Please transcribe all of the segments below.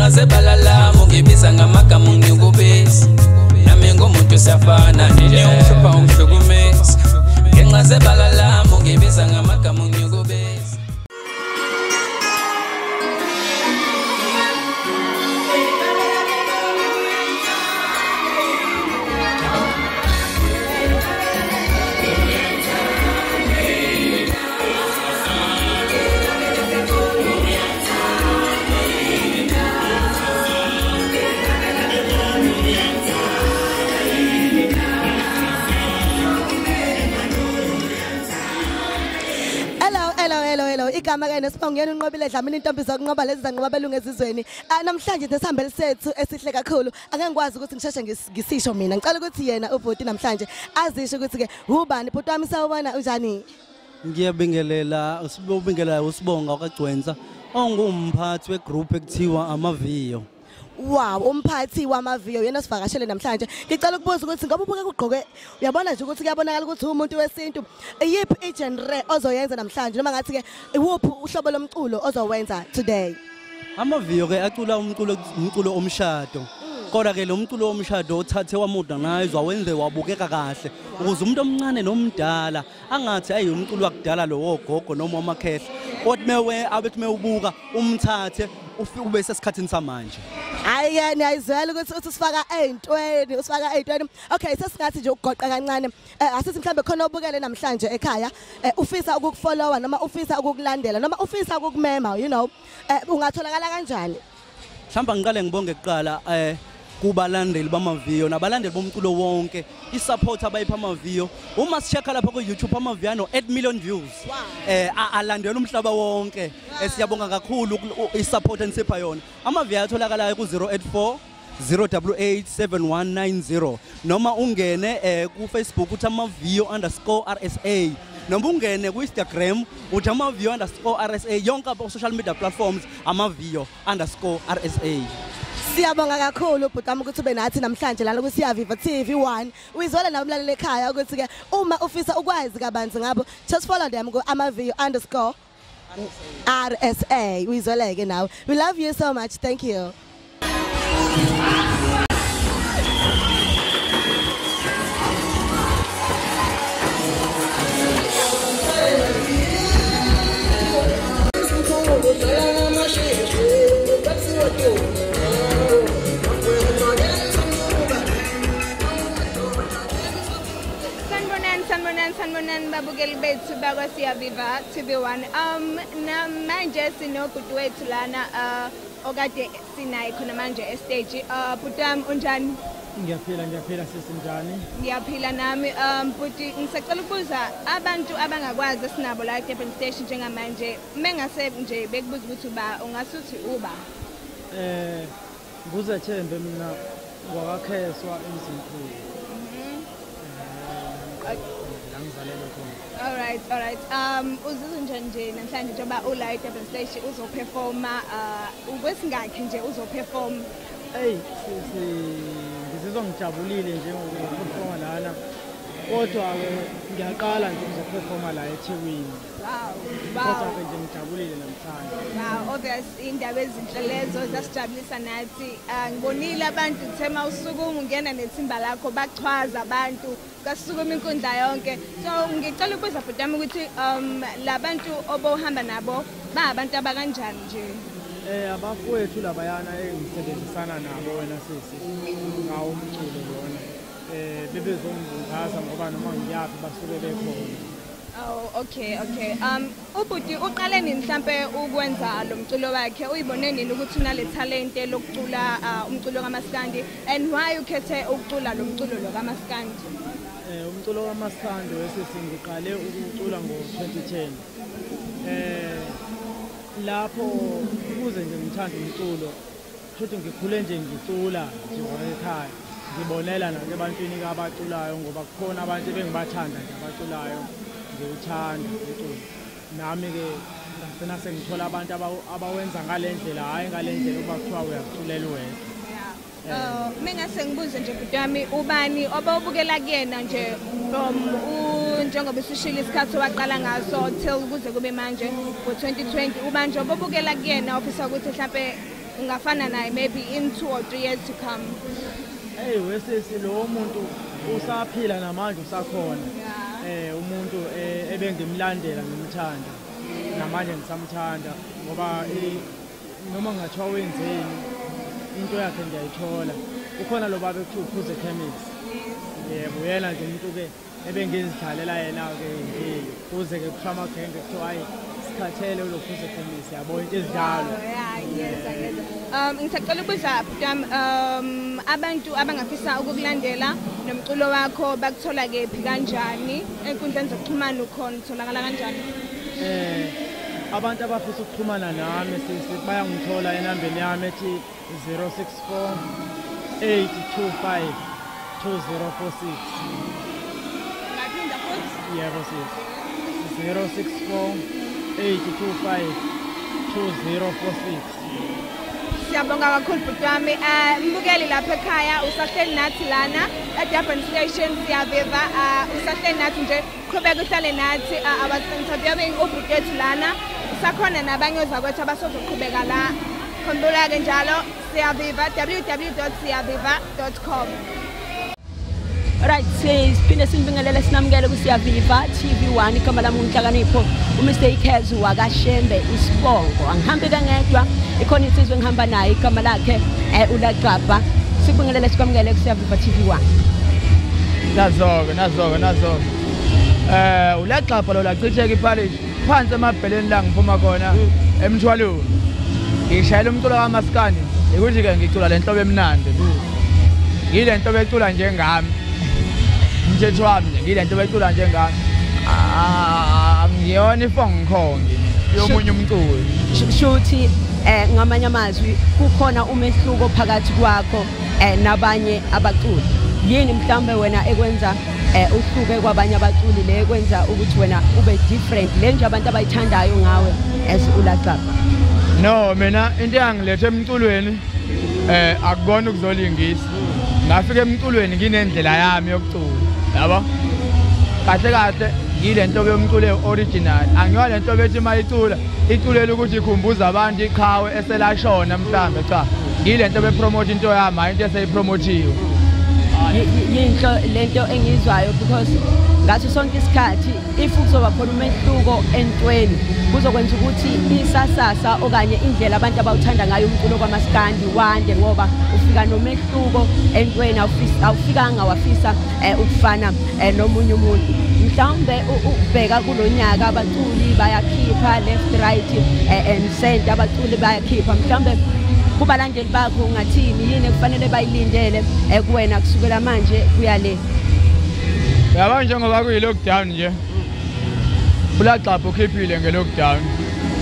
Ngenxa zebala lami ungibiza ngamagama ungikubisa. Nami ngumuntu siyafana nje ungihlupha ungihlukumeza. Ngenxa zebala lami ungibiza ngamagama ungikubisa. Igama ke nesibongeni unqobile Dlamini intombi zokunqoba lezi zanqoba belungu ezizweni. Namhlanje nesihambeli sethu esihle kakhulu. Ake ngikwazi ukuthi ngisheshe ngisisho mina. Ngicela ukuthi yena ubhuti namhlanje azisho ukuthi ke ubani bhuti wami sawubona unjani? Ngiyabingelela usibingelela usibonga kaGcwensa ongumphathi wegroup ekuthiwa Amaviyo. Wow, umphathi wamaviyo yena sivakashele namhlanje. Ngicela ukubuza ukuthi ngoba ubuke kugqoke uyabona nje ukuthi kuyabonakala ukuthi umuntu wesintu iyiphi igenre ozoyenza namhlanje noma ngathi ke iwuphi uhlobo lomculo ozowenza today? Amaviyo ke acula umculo omshado. Kodwa ke lo mculo womshado othathe wamodernize wenze wabukeka kahle ukuze umuntu omncane nomdala angathi ayi umculo wakudala lo wogogo noma wamakhehla kodwa mewe abethi mewubuka umthathe ufike ube sesikhathini samanje. Hayi ke niyayizwela ukuthi usifaka ey'ntweni usifaka ey'ntweni. Okay, sesingathi nje ukugoqa kancane asithi mhlambe khona obukele namhlanje ekhaya ufisa ukukufollowa noma ufisa ukukulandela noma ufisa ukukumema you know ungatholakala kanjani? Mhlawumbe ngiqale ngibonge kuqala kubalandeli bamaviyo nabalandeli bomculo wonke isupport abayipha amaviyo. Uma sichecka lapha ku YouTube amaviyo ano 8 million views. Alandela umhlaba wonke. Siyabonga kakhulu isupport enisipha yona. Amaviyo atholakala ku 084 088 7190 noma ungene ku Facebook uthi amaviyo_RSA noma ungene ku Instagram uthi amaviyo_RSA yonke abo social media platforms amaviyo_RSA. Siyabonga kakhulu bhuti wami ukuthi ube nathi namhlanje lana ku Siyaviva TV1. Uyizwela nabamlaleli ekhaya ukuthi ke uma ufisa ukwazi kabanzi ngabo just follow them ku amaviyo_RSA. Uyizweleke nawe. We love you so much. Thank you. Sanibonani babukeli bethu bakwa Siyaviva TV1. Namanje sinobhuti wethu lana okade sinaye khona manje estage. Bhuti wami unjani? Ngiyaphila sisi njani? Ngiyaphila nami. Bhuti ngisacela ukubuza abantu abangakwazi esinabo la eDurban Station njengamanje mengase nje bekubuza ukuthi uba ungasuthi uba? Nguzethembe mina wakakheswa emzimkhulu. All right, all right. Uzizwa njani nje namhlanje njengoba ula eDurban Station uzoperforma ukwesingakhi nje uzoperform? Hey, sisi ngizizwa ngijabulile nje ngokuperforma lana. Kodwa ke ngiyaqala nje ukuzoperforma la eThekwini. Wow. Wow. Kodwa ke nje ngijabulile namhlanje. Wow, obvious indaba ezinhle lezo zasijabulisa nathi. Ngibonile abantu thema usukuma ungena nethimba lakho bachwaza abantu kasukuma inkundla yonke. So ngicela ukubuza bhuti wami ukuthi labantu obohamba nabo ba abantu abakanjani nje? Abafowethu labayana engisebenzisana nabo wena sisi ngawo umculo lona. Bebezongibungaza ngoba noma ngiyaphi basuke bekhona. Oh, okay, okay. Ubhuti uqale nini mhlambe ukwenza lo mculo wakhe? Uyibone nini ukuthi unale talent lokucula umculo kaMaskandi and why ukhethe ukucula lo mculo lo kaMaskandi? Umculo kaMaskandi wesisi ngiqale ukucula ngo-2010. Lapho ukuze nje ngithande umculo, futhi ngikhule nje ngicula nje ekhaya. Ngibonela nje ebantwini abaculayo ngoba kukhona abantu bengibathanda nje abaculayo ngiwuthanda umculo. Nami ke ngagcina sengithola abantu abawenza ngale ndlela, hhayi ngale ndlela ukuba kuthiwa uyaziculela wedwa. Mengase ngibuze nje bhuti wami ubani obawubukela kuyena nje from njengoba usishilo isikhathi owaqala ngaso till kuze kube manje ngo-2020 ubani nje obubukela kuyena ofisa ukuthi mhlampe ungafana naye maybe in 2 or 3 years to come? Hey, wesisi lo muntu usaphila namanje usakhona. Umuntu ebengimlandela ngimthanda. Namanje ngisamthanda ngoba noma ngathiwa wenzeni into yakhe ngiyayithola. Ukhona lo baba ekuthiwa uphuze chemist. Yebo, uyena nje umuntu ke ebengizidlalela yena ke nje kuze ke kusho amagenge kuthiwa hayi sikhathele ulophuze chemist yabo into ezidlalo. Yeah, ngiyezwa. Ngisacela ukubuza bhuti abantu abangafisa ukukulandela nomculo wakho bakuthola kephi kanjani? Enkundleni zokuxhumana ukhona utholakala kanjani? Abantu abafisa ukuxhumana nami sisi bayangithola enambeni yami ethi 064 825 2046. Ngaphinda futhi? Yebo sisi. 064 825 2046. Siyabonga kakhulu bhuti wami. Mbukeli lapha ekhaya usahleli nathi lana eDurban Station siyaviva. Usahleli nathi nje, qhubeka uhlale nathi. I was interviewing ubhuti wethu lana. Sakhona nabanye ozakwethu abasozoqhubeka la. Khumbula ke njalo siyaviva www.siyaviva.com. Right, siphinde sinibingelele sinamukele kuSiyaviva TV1. Igama lami uNhlakanipho uMr Ikhezu wakaShembe isibongo. Angihambi kangedwa, ikhona insizwe engihamba naye igama lakhe uLaXaba. Sikubingelele sikwamukele kuSiyaviva TV1. Nazo-ke nazo-ke nazo-ke. uLaXaba lo lachitheka iphalishi phansi emabheleni la ngiphuma khona emthwalweni. Ngishayela umculo kaMaskandi, ukuthi-ke ngicula le nhlobo emnandi. Ngile nhlobo ecula njengami. Umthetho wami nje ngile nto becula njengami. Angiyona ifongikhongi yomunye umculo. Shuthi ngamanye amazwi kukhona umehluko phakathi kwakho nabanye abaculi. Yini mhlawumbe wena ekwenza uhluke kwabanye abaculi le ekwenza ukuthi wena ube different le nje abantu abayithandayo ngawe as uLaXaba? No, mina into engilethe emculweni akubona ukuzolingisa. Ngafika emculweni nginendlela yami yokucula. Yabo? Kahle kahle ngile nhlobo yomculo original. Angiyona le nhlobo ethi mayicula iculela ukuthi ikhumbuza abantu iqhawe eselashona mhlambe cha. Ngile nhlobo epromote into yami, into eseyipromotiwe. Yinhlo lento engizwayo because ngaso sonke isikhathi if kuzoba khona umehluko entweni kuzokwenza ukuthi isasasa okanye indlela abantu abawuthanda ngayo umculo kwaMaskandi wande ngoba ufika nomehluko entweni awufikanga wafisa ukufana nomunye umuntu. Mhlawumbe ukubheka kulonyaka abaculi bayakhipha left right and center, abaculi bayakhipha. Mhlawumbe kubalandeli bakho ungathini, yini ekufanele bayilindele kuwena kusukela manje kuya le? Yabo njengoba kuyi-lockdown nje, uLaXaba ukhiphile nge-lockdown.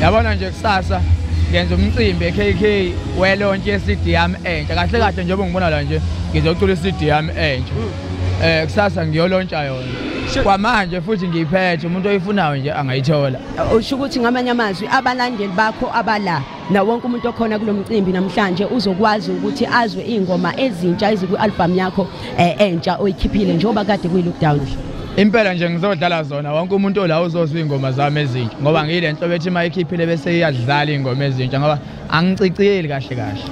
Yabona nje kusasa ngenza umcimbi e-KK we-launch ye-CD yami entsha. Kahle kahle njengoba ngibona la nje ngizocula i-CD yami entsha. Kusasa ngiyolontsha yona. Kwamanje futhi ngiyiphethe, umuntu oyifunayo nje angayithola. Usho ukuthi ngamanye amazwi abalandeli bakho abala na wonke umuntu okhona kulo mcimbi namhlanje uzokwazi ukuthi azwe iy'ngoma ezintsha ezikwi-album yakho entsha oyikhiphile njengoba kade kuyi-lockdown nje? Impela nje ngizodlala zona, wonke umuntu ola uzozwa iy'ngoma zami ezintsha ngoba ngiyile nhlobo ethi uma ikhiphile bese iyadlala iy'ngoma ezintsha ngoba angiciciyeli kahle kahle.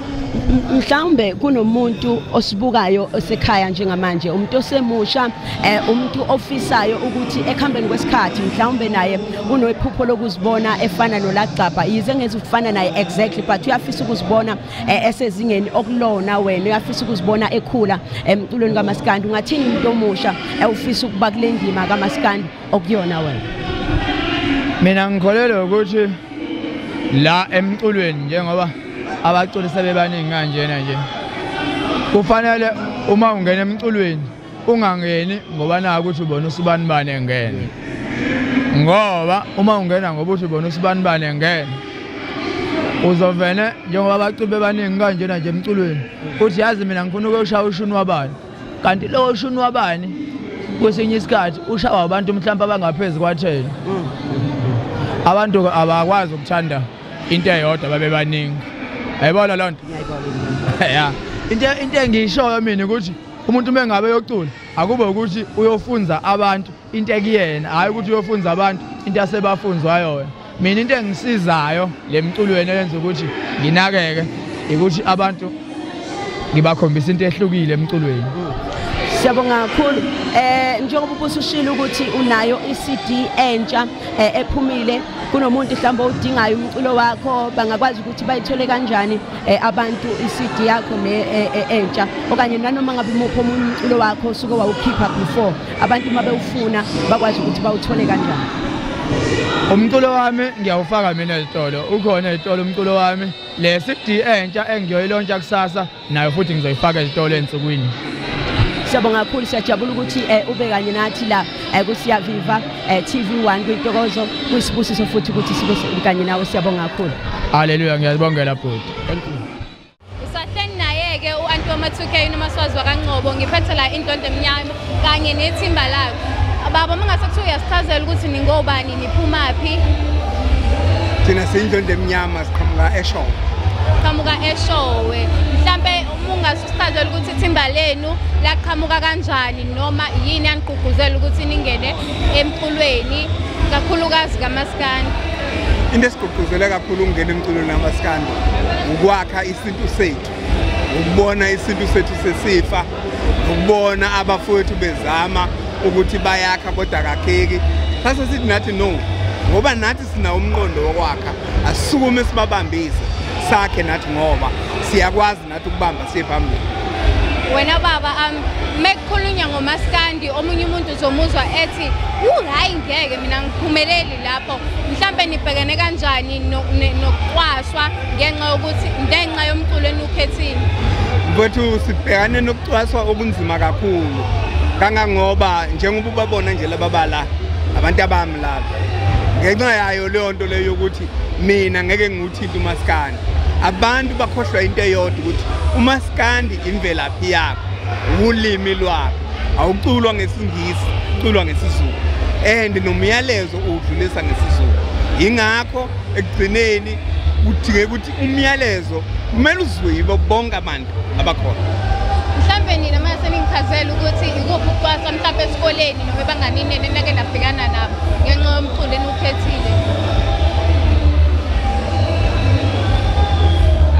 Mhlawumbe kunomuntu osibukayo osekhaya njengamanje, umuntu osemusha, umuntu ofisayo ukuthi ekuhambeni kwesikhathi mhlawumbe naye unephupho lokuzibona efana noLaXaba, yize ngeze ukufana naye exactly but uyafisa ukuzibona esezingeni okulona wena, uyafisa ukuzibona ekhula emculweni kaMaskandi. Ungathini umuntu omusha ufisa ukuba kule ndima kaMaskandi okuyona wena? Mina ngikholelwa ukuthi la emculweni njengoba abaculi sebebaningi kanjena nje, kufanele uma ungena emculweni ungangeni ngoba naku ukuthi ubona usibanibani engene, ngoba uma ungena ngoba uthi ubona usibanibani engene uzovene njengoba abaculi bebaningi kanjena nje emculweni uthi yazi mina ngifuna ukuyoshaya ushuni wabani, kanti lowo shuni wabani kwesinye isikhathi ushawa abantu mhlawumbe abangaphezu kwa-10. Abantu abakwazi ukuthanda into eyodwa babe baningi. Ayibona loo nto? Yeah. Into engiyishoyo mina ukuthi umuntu uma engabe eyocula akube ukuthi uyofunza abantu into ekuyena, hhayi ukuthi uyofunza abantu into asebafunzwa yona. Mina into engisizayo le mculweni eyenza ukuthi nginakeke Ukuthi abantu ngibakhombisa into ehlukile emculweni. Siyabonga kakhulu. Njengoba ubusushilo ukuthi unayo iCD entsha ephumile, kunomuntu mhlawumbe odingayo umculo wakho, bangakwazi ukuthi bayithole kanjani abantu iCD yakho entsha, okanye nanoma ngabe umuphi omunye umculo wakho osuke wawukhipha before, abantu uma bewufuna bakwazi ukuthi bawuthole kanjani? Umculo wami ngiyawufaka mina ezitolo, ukhona ezitolo umculo wami. Le CD entsha engiyoyilontsha kusasa nayo futhi ngizoyifaka ezitolo ensukwini. Siyabonga kakhulu, siyajabula ukuthi ube kanye nathi la kuSiyaviva TV1 kwintokozo, kuyisibusiso futhi ukuthi sibe kanye nawe. Siyabonga kakhulu. Haleluya, ngiyabongela bhuti. Thank you. Usahleni naye-ke u-Anti wama-2K uNomaswazi wakaNgcobo, ngiphethe la Indlondlo Emnyama kanye nethimba lakhe. Baba, uma ngase kuthiwa uyasichazela ukuthi ningobani, niphumaphi? Thina siyiNdlondlo Emnyama, siqhamuka eShowe. Qhamuka eShowe. Mhlambe uma ungasichazela ukuthi ithimba lenu laqhamuka kanjani, noma yini yanigqugquzela ukuthi ningene emculweni kakhulukazi kamaskandi? Into esigqugquzele kakhulu ukungena emculweni kamaskandi ukwakha isintu sethu, ukubona isintu sethu sesifa, ukubona abafowethu bezama ukuthi bayakha kodwa akakheki. Sase sithi nathi no, ngoba nathi sinawo umqondo wokwakha, asisukume sibabambise sakhe nathi, ngoba siyakwazi nathi ukubamba siye phambili. Wena baba, mekukhulunywa ngomaskandi omunye umuntu uzomuzwa ethi hayi ngeke mina ngiphumeleli lapho. Mhlambe nibhekene kanjani nokucwaswa ngenxa yokuthi ngenxa yomculo eniwukhethile? Mfowethu, sibhekane nokucwaswa okunzima kakhulu, kangangoba njengoba ubabona nje laba bala abantu abami lapha, ngenxa yayo leyo nto leyo yokuthi mina ngeke ngiwuthinte umaskandi. Abantu bakhohlwa into eyodwa ukuthi umaskandi imvelaphi yakho, ulimi lwakho, awuculwa ngesiNgisi, uculwa ngesiZulu, and nomyalezo uwudlulisa ngesiZulu. Ingakho ekugcineni kudingeka ukuthi umyalezo kumele uzwe yibo bonke abantu abakhona. Mhlambe nina mase seningichazela ukuthi ikuphi ukucwaswa mhlambe esikoleni noma ebanganini enake nabhekana nabo ngenxa yomculo eniwukhethile?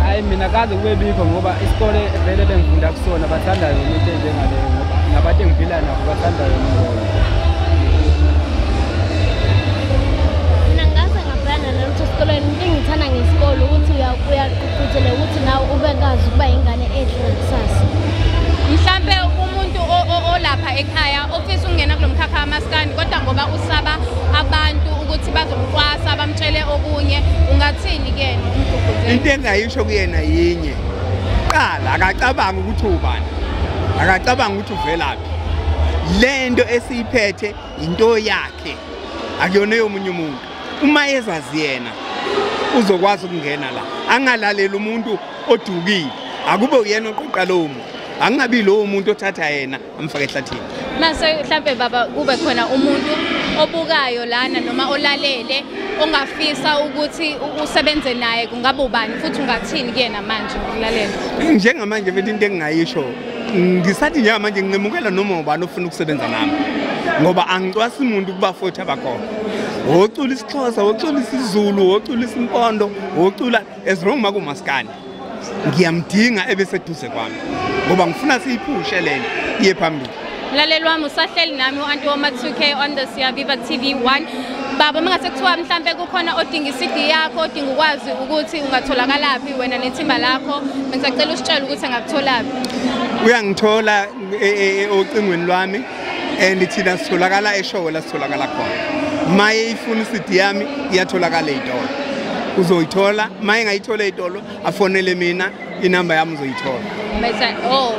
Hayi, mina kaze kube bikho, ngoba isikole vele bengifunda kusona bathanda yona into enjengaleyo, ngoba nabantu engiphila nabo bathanda yona ingoma. Mina ngase ngabhekana nalutho esikoleni. Into engithanda ngesikole ukuthi uyagqugquzela ukuthi nawe ube kazi ukuba ingane enhle ngakusasa. Mhlambe umuntu olapha ekhaya ofisa ukungena kulo mkhakha wamaskandi kodwa ngoba usaba abantu ukuthi bazomcwasa bamtshele okunye, ungathini kuyena umgqugquzeli? Into engayisho kuyena yinye, qala akacabanga ukuthi ubani, akacabanga ukuthi uvelaphi. Le nto esiyiphethe into yakhe, akuyona yomunye umuntu. Uma ezazi yena uzokwazi ukungena la, angalaleli umuntu odukile, akube uyena oqoqa lowo muntu, angabi lowo muntu othatha yena amfake ehlathini. Mase mhlambe baba kube khona umuntu obukayo lana noma olalele ongafisa ukuthi usebenze naye, kungabe ubani futhi ungathini kuyena manje ngokulalela? Njengamanje mfethu into engingayisho, ngisathi njengamanje nginqemukela noma ubani ofuna ukusebenza nami, ngoba angicwasi umuntu kubafowethu abakhona. Wocula isiXhosa, wocula isiZulu, wocula isiMpondo, wocula as wrong makumaskandi, ngiyamdinga ebeseduze kwami ngoba ngifuna siyiphushe lento iye phambili. Mlaleli wami, usahleli nami u-Anti wama-2K on the Siyaviva TV1. Baba, uma ngase kuthiwa mhlambe kukhona odinga i-CD yakho, odinga ukwazi ukuthi ungatholakalaphi wena nethimba lakho, bengisacela usitshele ukuthi angakutholaphi. Uyangithola ocingweni lwami, and thina sitholakala eShowe la sitholakala khona. Maye ifuna i-CD yami iyatholakala ey'tolo, uzoyithola. Maye engayithola ey'tolo afonele mina, inamba yami uzoyithola. Bese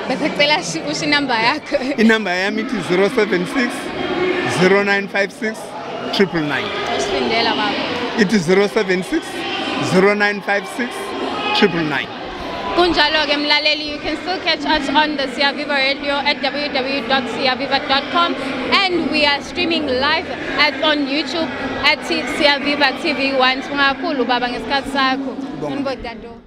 bese cela usho inamba yakho. Inamba yami ithi 076 0956 999. Usifindela baba. Ithi 076 0956 999. Kunjalo-ke mlaleli, you can still catch us on the Siyaviva Radio at www.siyaviva.com, and we are streaming live on YouTube at Siyaviva TV1. Sibonga kakhulu baba ngesikhathi sakho. Sanibona dado.